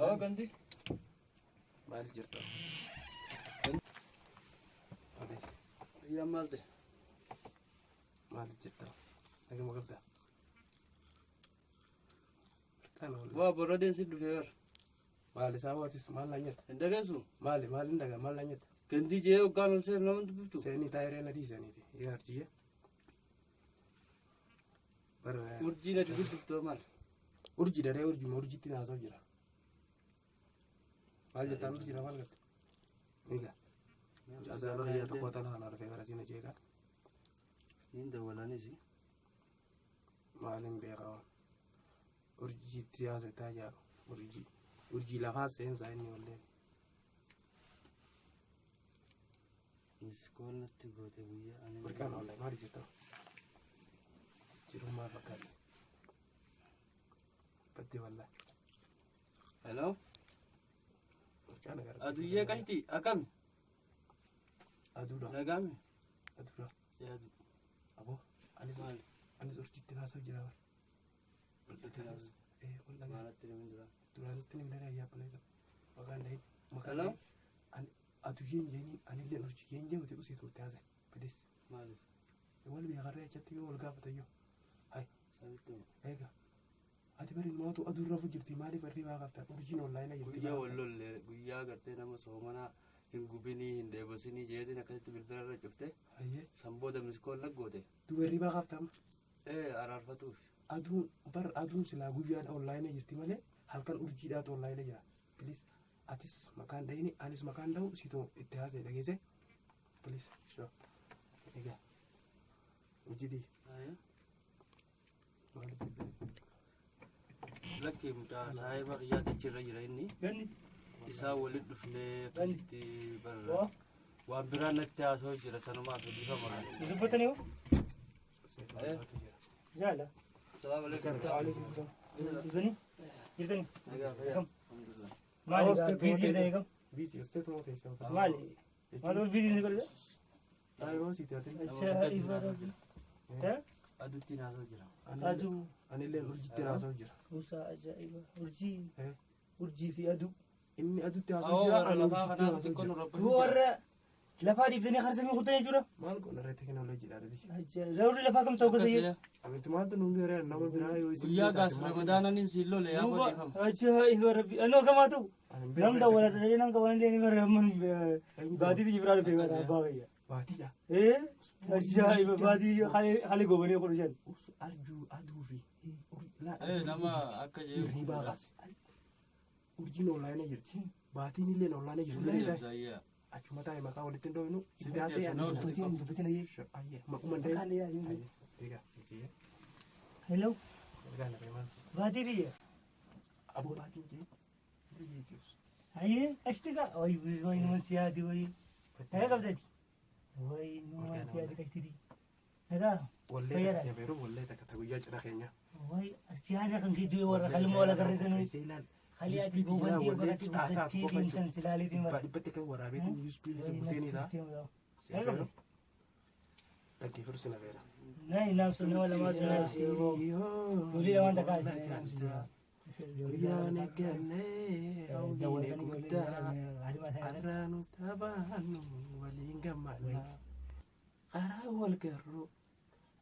Oo gandi. Maal jirta? Odees. Yaa maal ta'e? Maal jirta? Nagama qabda? Kana wal. Waa borrodeen si dhufee bar. Maal isaa waatis maal naan jetta? Hin dhageessu? Maali maal hin dhagaa maal naan jetta? Gandii jee hoggaan ol seenu nama dubbiftu. Seenii taayiree na dhiisaniiti. Yaa arjiyye. Bara Urjii na dubbiftu maal? urji daree urjuma urjitti naasoo jira. Maal jettaan urji na maal gatte? Egaa. Mucaasaa biyya tokko tana kana rafee bara siin jeeqa. Niin dawwalanis. Maaliin beekaa waan. Urjiitti haasataa jaaru. Urjii. Urjii lafaa seensaa inni walleen. Miskool natti goote guyyaa ani. Burqaan wallee maali jirta? Jirummaa fakkaata. Baddee wallee. Hello. Burqaan gara. Aduyyee qashti akkami? Aduudha. Nagaami? Aduudha. Yaadu. Aboo anis Maali? anis urjiitti naasoo jira bara. Urjiitti naasoo. Ee wallee. Maalatti himin dura? Duraanitti ni miidhagaa yaabbalee maqaan dhahin. Maqaan Hello? dhahin. Ani aduyyeen jeeniin anillee urjiyyeen jehuti usiitu itti haasa'e. Bilis. Maaliif? Wal beekarree achatti yoo wal gaafata yoo. Hai. Sanitti hima. Eega. Ati bari maatu aduu rafu jirti maaliif hirribaa qabda urjiin onlaayinaa jirti. Guyyaa wal lolle guyyaa gartee nama soomanaa hin gubinii hin dheebosinii jeetiin akkasitti bilbila irra cufte Hayyee. san booda miskool naggoote. Duuba hirribaa qabda amma. Ee araarfatuuf. Aduun bar aduun silaa guyyaadha onlaayinaa jirti malee halkan urjiidhaatu onlaayinaa jira. Bilis atis maqaan dhahini anis maqaan dhahu situ itti haasa'e dhageesse. Bilis. Egaa. Urjiitii. Maaliif jibbe? Lakki mucaa saahiba kiyyaa dachirra jira inni. Ganni. Isaa waliin dhufnee akkasitti barra. Oo. Waan biraa natti haasa'u jira sanumaaf dhiifama kana. Dubbatanii hoo? Eh. Jaala. Salaam alaikum. Waalaikum salaam. Jirtanii? Jirtanii? Nagaa fayyaa. Akkam? Alhamdulillah. Maali gaa? Biizii jirtanii kam? Biisi usteetuma teessee. Maali? Maal biizii ni godhata? Taayiroo siiti ati. Ajaa'iba rabbi. Eh? Aduutti haasa'u jira. Aduu. Anillee urjiitti haasa'u jira. Musaa ajaa'iba. Urjii. Eh. Urjii fi aduu. Inni aduutti haasa'u Awoo jira. warra Ani lafaa urjiitti kanaa haasa'u xiqqoo nu jira. rabbachuu Duu warra lafaa dhiiftanii harsamii kutan jechuudha. Maal kun irra teekinooloojiidha dha. Ajaa'iba. Warri lafaa kam ta'u gosa jira. Amitti maaltu nuun gara nama biraa yoo isin Guyyaa gaas ramadaananiin siin lole yaa dhiifama. Ajaa'iba rabbi. Anoo gamaa ta'u. Nam dawwala dhalee nam qaban illee ni bara amman baatiitti biraa dhufee bara abbaa fayyaa. Baatiidha. Ee ajaa'iba baatii haali gobanee kudha shan. Arjuu aduu fi Ee nama akka jee. hirribaa kaase. Urjiin onlaayinaa jirti. Baatiin illee onlaayinaa jirti. Zaayyaa. Achuma taa'e maqaa walitti hin dhoofnu. Itti haasa'e ani. Dubbatiin dubbatiin ayyee. Ayyee maquma hin Maqaan dhahin. ayyee. Ayyee. Egaa urjiyyee. Hello Egaa na maal. baatii biyya. Aboo baatiin jee. Biyyeessius. Ayyee qashti kaa wayi wayi numan siyaati wayi. Nagaa qabdati. Wayi numan siyaati qashti. Nagaa. Wallee takka si afeeru wallee takka ta guyyaa cidha keenya. Wayi siyaada kan keetu warra kalma wala garreessanii. Keessee ilaali. Khali ati gobantii godhatti guddattee deemsan silaaleetiin mara. Dhibbatti kan waraabeetiin USB isa buteeni ta'a. Si afeeru. Dhaggeeffatu si afeera. Nai naaf nama lamaatu naaf si Durii lamaan takka asii. Guyyaan eeggannee hawwiine guddaa har'a nu taphannu waliin gammadna. Karaa wal garuu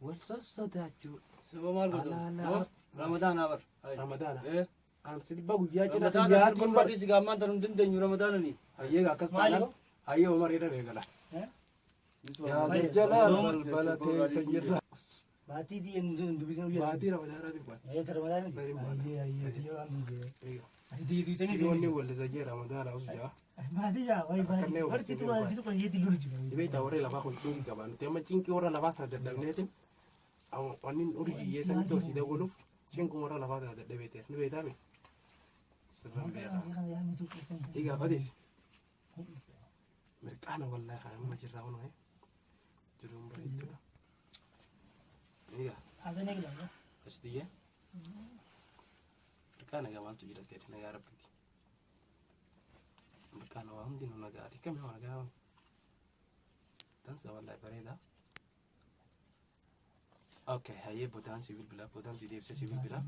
wal sossodaachuu. Saba maal godhu? Alaalaa. Ramadaanaa bar. Ramadaana. Ee. Ansi dhibba guyyaa cidha Ramadaana kiyyaatiin sirba bar. barri sigaa ammaan tan hin dandeenyu ramadaanani. Hayyee akkas taanaan hayyee Umar irra beekala. Yaa Zajjalaal balbala teessa jirra. Baatii di dubbisin guyyaa. Baatii Ramadaanaatiin baate. Ee ramadaanaa. Ayyee ayyee yoo amni Siyoonni wallisa jee Ramadaana us jaa. Baatii jaa wayi baatii. Barti tu waan situ kan jeetti lolu jira. Dhibee taa warri lafaa kun cinqii qaba. Nuti amma cinqii warra lafaa tana dadhabneetiin wanni urjii sanii toosii dabaluuf cinquma warra lafaa tana dadhabeete. Ni beektaami? Sirraan beekaa. Egaa fatiis. Mirqaana wallaahi kan amma jirraa kun waa'ee jiruun bareeddudha. Egaa Hasan eegala. asitiyye. Mirqaana egaa maaltu jira ta'eeti nagaa rabbiiti. Mirqaana waa hundinuu nagaati. Kami waa nagaa waan. Tansa wallaahi bareedaa. Okay, hayyee boodaan si bilbila, boodaan si deebisee si bilbila,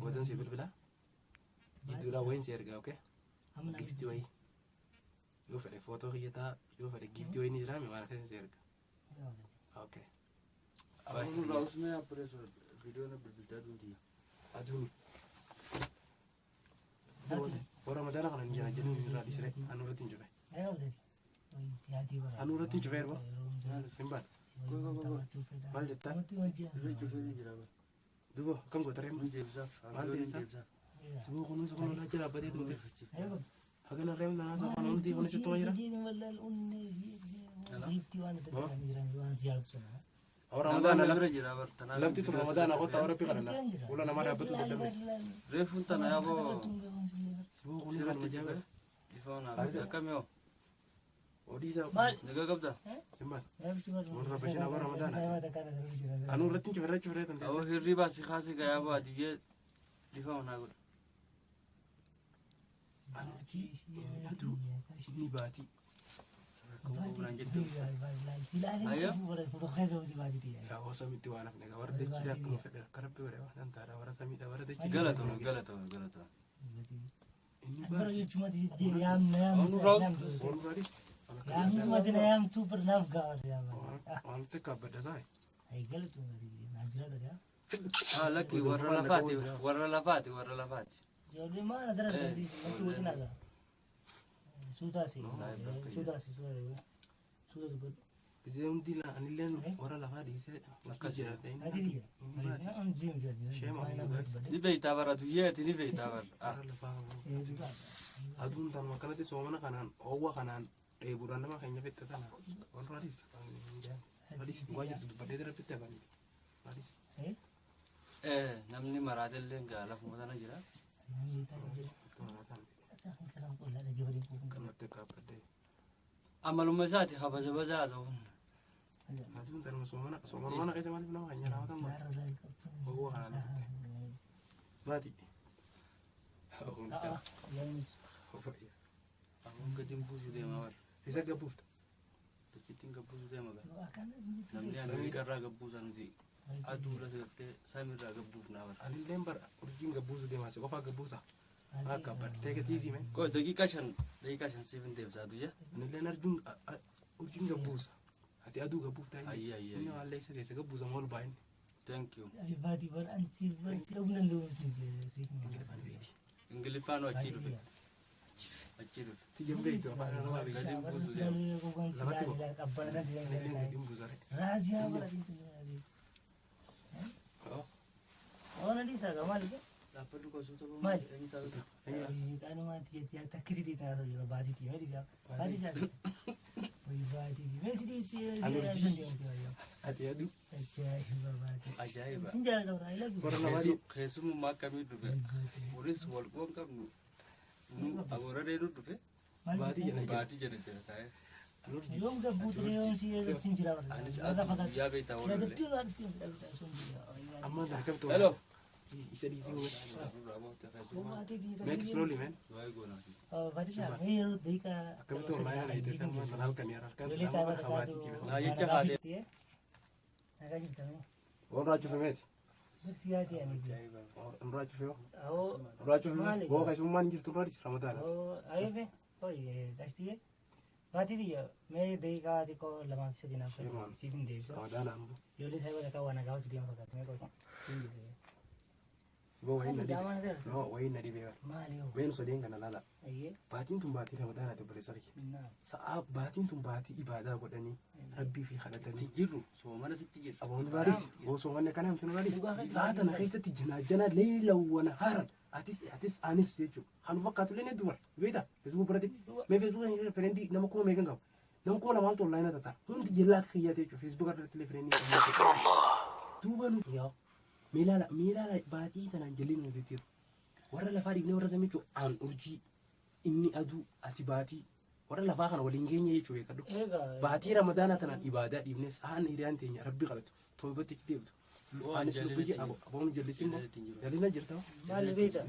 boodaan si bilbila. Jidduudhaan wayiin si ergaa, okay? Amma naa Gifti wayii. Yoo fedhe footoo kiyyataa, yoo fedhe gifti wayii ni jiraame waan akkasii si erga. Okay. Aboo nurraa usmee abbireesoo viidiyoo na bilbiltaa duunti. Aduun. Warra madaala kana hin jira jedhanii irraa dhiisire anu irratti hin cufe. Anu irratti hin cufe erba. Simbaan. Maal jettaa? Irra cufee ni jira. Duuba akkam goota reema? Ni deebisaaf. Maal deebisaa? Deebisaaf. Siboo kunuunsa kun olaa jira abbatee tumte. Hagana reema tanaa isaa kana hundi kun sittuma jira. Awra ramadaana Nama bira jira bar tanaa. lafti tun ramadaana qotta warra kadhanna. Fuula namaa dhaabbatu dadhabne. Reefuun tana yaaboo Siboo kunuunsa sirratti kana cufe. jaabe. Ifa naa akkami hoo? Odii isaa Nagaa qabdaa? simbaan. Anu irratti hin cufe irra cufee tan Aboo hirribaa si kaasee gayaaboo adiyyee dhifa naa godha. Anu aduu ni baati. Yaa samitti waan hafne warra dachii akkuma fedhe akka rabbi godhe waan taadha warra samiidha warra dachii. Galatoomi galatoomi galatoomi. Inni baati. Ooluraanis waan xiqqaa badda isaa. Ah lakki warra lafaati warra lafaati warra lafaati. Ijoollee maal adara natti wajjin haga. Suutaasi suutaasi suuta dubbadhu. Gisee hundi anilleen warra lafaa dhiisee Akkas jira. Ati biyya. Ni beektaa bara duyyeeti ni beektaa bara. Ah Warra lafaa aduun tanuma akkanatti soomana kanaan oowwa kanaan dheebuudhaan nama keenya fixxe tana. Ooluraanis Adis waa jirtu dubbadhee rabbitti afaan. Adis namni maraatellee gaa lafuma tana jira. kanatti kaabbadhee. Amaluma isaati kabaja baza haasa'uun. Aduun tanuma soomana soomana mana keessa maaliif nama keenya raawwatan oowwa kanaan fixxe. Baati. Aboon gadi buusuu deema bara. Isa gabbuufta. Dachittiin gabbuusuu deema bara. Namni Ameerikaa irraa gabbuusaa nuti aduudha gartee samiirraa gabbuufnaa bara. Anilleen bara urjiin gabbuusu deemaa si qofaa gabbuusa. Akka badhtee gatiisii mee. Qoy daqiiqaa 5 siif hin deebisaa duyya. Anilleen arjuun urjiin gabbuusa. Ati aduu gabbuufta inni. Ayyi ayyi Inni ayyi. waan leessa keessa gabbuusa maal baay'inni. Thank you. Ingiliffaan beeti. Ingiliffaan achii dhufe. Achii dhufe. Tiyyan beektu afaan Arabaa beektu. Gadi buusuu deema. Anilleen gadi buusa re. Dhaabbadhu gosoota Maal? eenyu taatu? Ati aduu. Ajaa'iba. Warra lafaa Keessummaa akkamii dhufe? Kunis wal quban qabnu. Nu abooraree nu dhufe. Baatii jala jira. Baatii jala jira taa'ee. Yoom gabbuutu yoom si irratti jira Anis aduu guyyaa beektaa Sila wal daftii irraa dhuftee Amma dargabtu. Hello. Isa dhiisii uume. Make slowly man. Akkamitti online na itti sama sana halkan yaa halkan sama bara kabaatii jira. Naa jecha haatee. Warra cufameeti. Warra cufee. Warra cufee. Boo keessummaan hin jirtu irraa ramadaana. Mee daqiiqaa xiqqoo lamaaf sadii naaf siif hin deebisa. Ramadaana ammoo. Ijoollee isaa bakka waan gaafatu deema fakkaata. Mee qofa. Siboo wayii na dhibee. No wayii na dhibee. Maali yoo? Meenu sadeen kana laala. Ayyee. Baatiin tun baatii ramadaanaati obboleessa kiyya. Naa. Sa'aa baatiin tun baatii ibaadaa godhanii rabbii fi kadhatanii. Jirru soomana sitti jirra. Aboon baaris osoo wanne kana hamtu baaris sa'a tana keessatti jinaajana leelawwana haaran atis atis anis jechuudha. Kan fakkaatu illee ni dubara. Beektaa feesbuuk biratti mee feesbuuk friendii nama kuma meeqan qabu. Nama 2000tu online tata. Hundi jallaa kiyyaate jechuudha feesbuuk irratti illee friendii. Duuba nu yaa meelaala meelaala baatii tanaan jalli nuti jiru. Warra lafaa dhiibnee warra samii jechuudha aan urjii inni aduu ati baatii warra lafaa kana waliin geenye jechuudha beekadhu. Egaa. Baatii ramadaanaa tanaan ibaadaa dhiibnee sa'aan hiriyaan teenya rabbi qalatu toobatti itti deebitu. Anis lubbiyya aboon jallisin moo jalina jirta. Maali beektaa?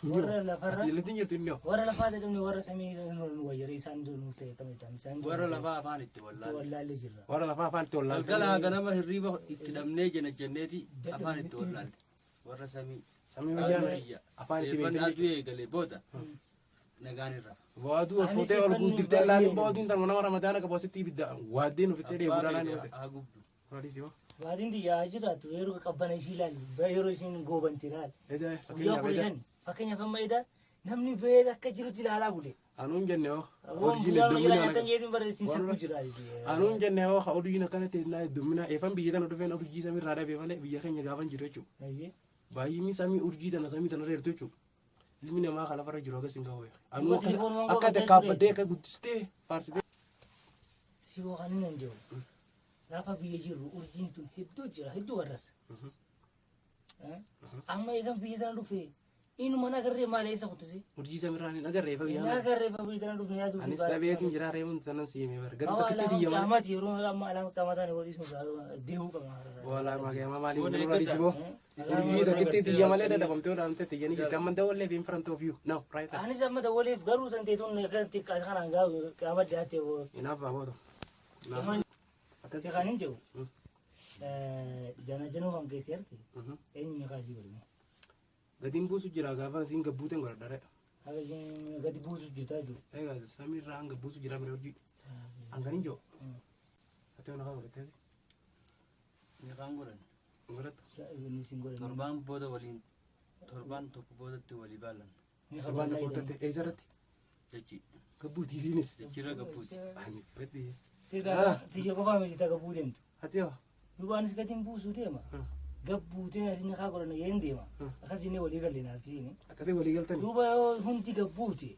Warra lafarra. Ati jallitin jirtu inni hoo. Warra lafaa jedhamne warra samii nu wayyare isaan nuuf ta'e kamidhaan isaan Warra lafaa afaan itti wallaalle. wallaalle jirra. Warra lafaa afaan itti wallaalte. Galgala ganama hirriiba itti dhabnee jena jenneeti afaan itti wallaalle. Warra samii. Samii Aduu wayyaa tiyya. afaan itti Eeffan beekte aduu eegalee booda nagaan irra. Waaduu ol Anis fuutee ol ifan guddiftee laaliin baay'ee- booduun tanuma nama ramadaana qabu asitti ibidda waaddeen ofittee Abbaa dheebuudhaan fedhe laaliin oote. haa gubdu. Radiisi hoo. Baatiin xiyyaa jiraatu yeroo qabbana ishii ilaali yeroo isheen goobanti ilaali. Edaa Guyyaa fakkeenyaaf kudha edaa. shan fakkeenyaaf amma edaa namni beela akka jirutti ilaalaa bule. Anuun jenne hoo. Waan Urjiin guyyaa hedduminaan nyaatan akka. jeetiin barreessin Waan shakkuu jira. Anuun jenne hoo ka urjiin akkana ta'e naa hedduminaa eefan biyya tana dhufeen urjii samiirraa dhabee malee biyya keenya gaafan jiru jechuudha. Ayyee. Baay'inni samii urjii tana samii tana reertu jechuudha. Ilmi namaa kan lafarra jiru akkas hin qabu. Anuu Duuba akka telefoon akka waan kaabbadee akka guddistee faarsitee. Si hoo kan inni jiru. Gaafa biyya jirru urjiin tun hedduu jira hedduu warras. Amma eegan biyya tana dhufe inuma nagarree maal eessa kuttise? Urjii samiirraa hin agarree efa biyya. Nagarree fa biyya tana dhufne yaaduu Anis dhabeetiin jira reemuun sanan siimee bara. Garuu Hawa takkitti alaama xiyya malee. qaamati yeroo amma alaama qaamataan walii sun deebuu qabna. Walaa magaa maaliif Booda nurra eeggata. dhiisiboo? Urjii takkitti xiyya malee dadhabamtee olaamtee xiyyanii jirti. Amma dawallee in front of you now right now. Anis amma dawwaleef garuu san teetuun akkanatti kanaan qaama dhiyaattee Inaaf baabootu. Si kan hin jiru jana januu kan keessi arge eenyu meeqaa sii godhame. Gatiin buusu jira gaafa isiin gabbuuteen godhadha. Haga isiin gadi buusu jirtaa jiru. Egaa samiirraa hanga buusu jira mire hojii. Hangan hin jiru. Ati waan afaan godhattee Meeqaan godhan? godhatta. Inni siin godhame. Torbaan booda waliin torbaan tokko boodatti walii baalan. Meeqa Torbaan bal'aa tokko jedhame. godhatte eessarratti Jechi gabbuuti isiinis. jechirra gabbuuti. Ani fedhi. Sigaa tiyya qofaa miti taga buu deemtu. Ati hoo. Duuba anis gadi hin buusuu deema. Gabbuutee asin haa godhanna yeen deema. Akkas jennee walii galle naaf hin. Akkasii walii galtanii. Duuba yoo hundi gabbuute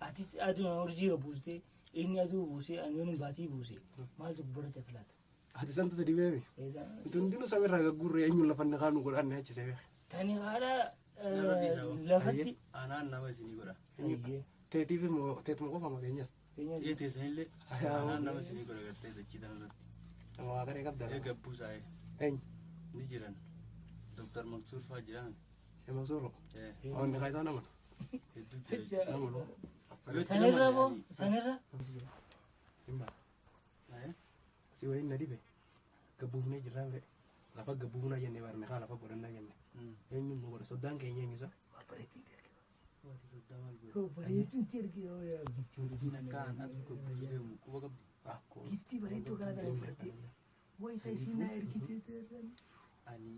atis aduu urjii gabbuute inni aduu buuse ani yoon baatii buuse maaltu gubbarratti filaata. Ati santu si dhibeemi. Hundinuu samiirraa gagguurree eenyuun lafa inni kaanu godhanne achi seebee. Tani haadha Nama dhiisaa hoo? lafatti. Anaan nama isinii godha. Teetiif immoo teetuma qofa moo teenyas. Ee teessanillee Ayaa. anaan nama isinii godha gartee dachii tanarratti. Nama waa garee qabda. Ee gabbuu saa'ee Eenyu. ni jiran. Dooktar Mansuur fa'aa jiran. Hema sooro. Ee Onni kaayisaa nama. hedduu jira. Nama loo. Yoo itti Sanirra nama boo yaani- sanirra. Simba. Ee, Si wayiin na dhibe. Gabbuufnee jirraa bire. Lafa gabbuufnaa jenne barne kaa lafa godhannaa jenne. Eenyuun nu godha soddaan keenya eenyu isa. Waati soddaa maal godha? Bareeduun ergi Urjiin akka aan aduu gabbuu deemu quba qabdi. Akkoo. Giftii bareedduu kana kana fudhattee. Wayita ishii naa ergitee. Ani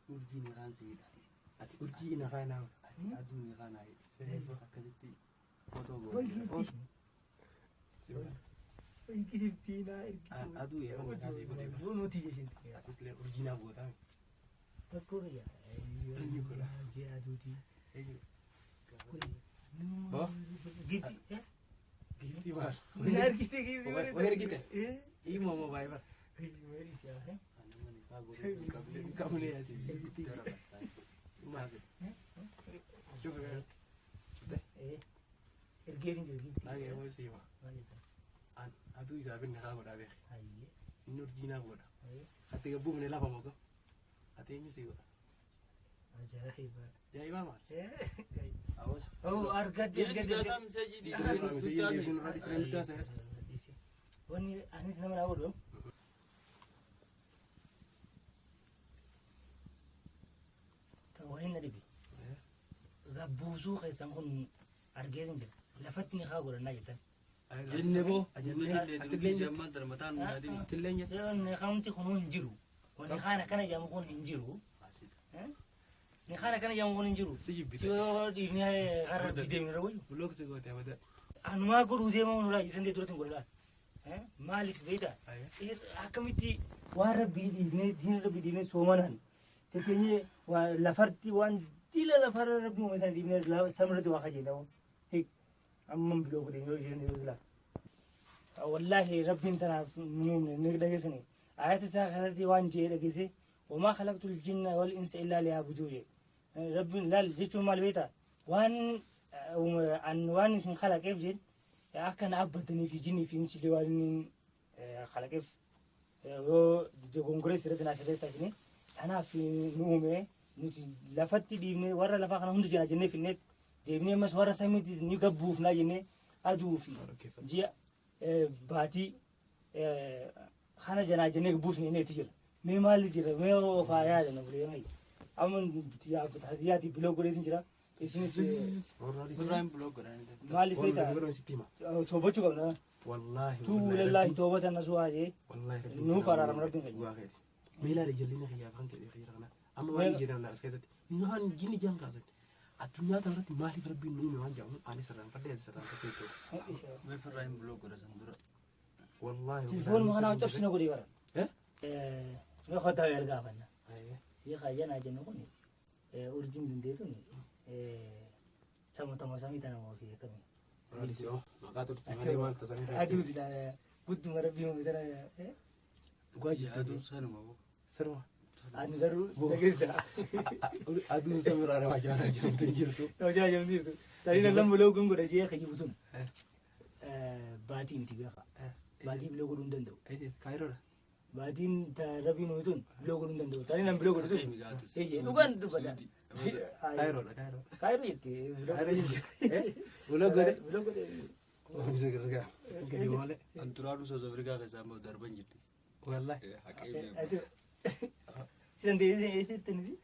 urjii ni kaan siidha. Ati urjii ina kaa naa. Ati aduu ni kaan haa'e. Akkasitti footoo Way goone. giftii. Simba. Way giftii naa ergitee. Aduu eeban na kaasii godhee bara. Nuti isheen. Atis illee urjii naaf gootaa. Rakkoo fayyaa. Eenyu godha? Ji'a aduuti. Eenyu? Boo? Giftii. Giftii maal? Naa ergitee giftii Way ergite? Himoo moo baay'ee bara. Ani nama ni kaa godhee hin qabne. Qabnee asii. Guddaa rakkata. Maal? Cufe. Ergee hin jiru giftii. Naagee moo siima. An aduu isaaf inni kaa godhaa beeke. Inni urjii naaf godha. Ati gabbuufne lafa moo gabu? Ati eenyu sii godha? Ajaa'iba. Jaa'ibaa maal? Awas. Oh, argadde argadde. Wanni anis nama naa godhu. Kan waliin na dhibe. Gabbuusuu keessan kun argee hin jira. Lafatti ni haa godhannaa jettan. Jenne boo. Atillee Jenne ammaan tana mataan nu nyaatin. Atillee jette. Wanni kamti kunuu hin jiru. Wanni kaan akkana jedhamu kun hin jiru. Ni kaan akkana jedhamu kun hin jiru. Si jibbite. Si yoo dhiifnee har'a deemnee wayyu. Bulook si goote abada. Anumaa godhuu deemaa nurraa jettan duratti hin godhadhaa. Maaliif beektaa? Akkamitti waan rabbii dhiifnee diina rabbii dhiifnee soomanaan teteenyee lafarti waan dila lafarra rabbii uume sana dhiifnee samirratti waa kajeela. Amma biloo godhe yoo isheen yoo silaa. Wallaahi rabbiin tanaaf nu uumne ni dhageessani. Ayata isaa kanatti waan jee dhageesse wamaa khalaqtul jinna wal insa illaa liya'buduun jedhe. Rabbiin laal jechuun maal beektaa? Waan an waan isin kalaqeef jedhe akka na abbatanii fi jinnii fi insi waan inni kalaqeef yoo dogongoree sirriitti naa sirreessaa isinii tanaaf nu uume nuti lafatti dhiibnee warra lafaa kana hunda jira jennee finneet deebinee ammas warra samiitti ni gabbuufnaa jennee aduu fi ji'a baatii kana janaa jennee gabbuufne inni itti jira. Mee maalli jira mee ofaa yaada na bulee mayi. Amma yaati biloo godheetin jira. Isinis Ibrahim block godhanii. maaliif Wallahi beektaa? sitti hima. Toobachuu qabna. Wallahi. Tuubu lallaahi toobatan nasuhaa jee. Wallahi rabbiin. Nuuf araarama rabbiin keenya. Dhugaa keeti. Meelaa jallinni kiyyaa kan jedhee kiyya kana. Amma waan jedhan as keessatti. Ni waan jinni jaan kaasan. Addunyaa kana irratti maaliif rabbiin nu uume waan jedhamu ani sirraan fadhee ati sirraan fadhee jechuudha. Mee Ibrahim block godha san dura. Wallahi. Telefoon kanaa cabsina godhee bara. Eh? Mee qotaa wal gaafanna. Ayyee. Si hayyanaa jennu kun urjiin dandeetun sama tama samii tana ofii akkamii. Raalisi oo maqaa turte malee maal tasamii Aduu sila gudduma rabbii uume tana Dhugaa jirtu Aduun sanuma boo. sirma. ani garuu dhageessa. Aduun samiraa nama jaana jirtu jirtu. Hojii ajamtu jirtu. Tani nan buloo kun godha jee kajibu tun. Baatii miti beeka. Baatii biloo godhuu hin danda'u. Kaayiroodha. Baatiin rabbiin uume tun biloo godhuu hin danda'u. Tani nan biloo godhu tun. Eeyyee dhugaan dubbata. Kaayiroodha kaayiroo. Kaayiroo jirti. Kaayiroo jirti. Buloo godhe. Biloo godhe. Waan gargaara. Gadi malee. An duraanuu South Africa keessaa immoo darban jirti. Wallahi. Haqee Ati si dandeessee eessatti nisi?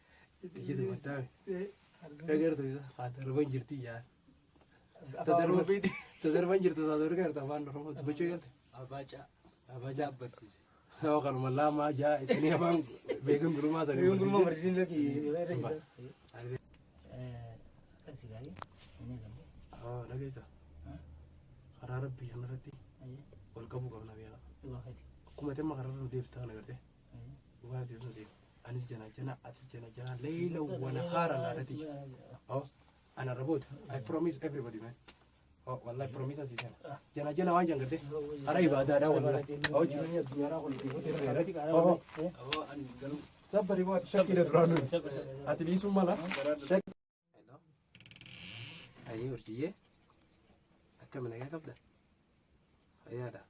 Ija dubbattaame. Dhagartu isa. Haa darban jirti yaa. Afaan Oromoo beekti. Tadarban jirtu South Africa jirtu afaan Oromoo dubbachuu eegalte. Abaacaa. Abaacaa. Barsiise. Yoo kanuma laamaa jaa ittiin afaan beekan gurumaa sanii Beekan gurumaa barsiise. barsiiseen beeki. Simba. Akkasi gaarii. Inni gamoo. Haa dhageessa. Karaa rabbii kanarratti wal qabuu qabna beela. Dhugaa keeti. Akkuma temma karaa irra deebista kana gartee. Dhugaa deebisuu siif. Anis jana jana atis jana jana leela wana haara laadhati. Oh, ana raboot. I promise everybody man. Oh, wallahi promise asii sana. Jana jana waan jan gartee. Karaa ibaadaadhaa wallahi. Oh, jireenya addunyaadhaa kun irratti. Oh, Aboo ani garuu sabbari boo ati shakkiidha duraanuu. Ati dhiisuun mala. Shakki. Ayyee urjiyyee. Akkami nagaa qabda? Fayyaadha.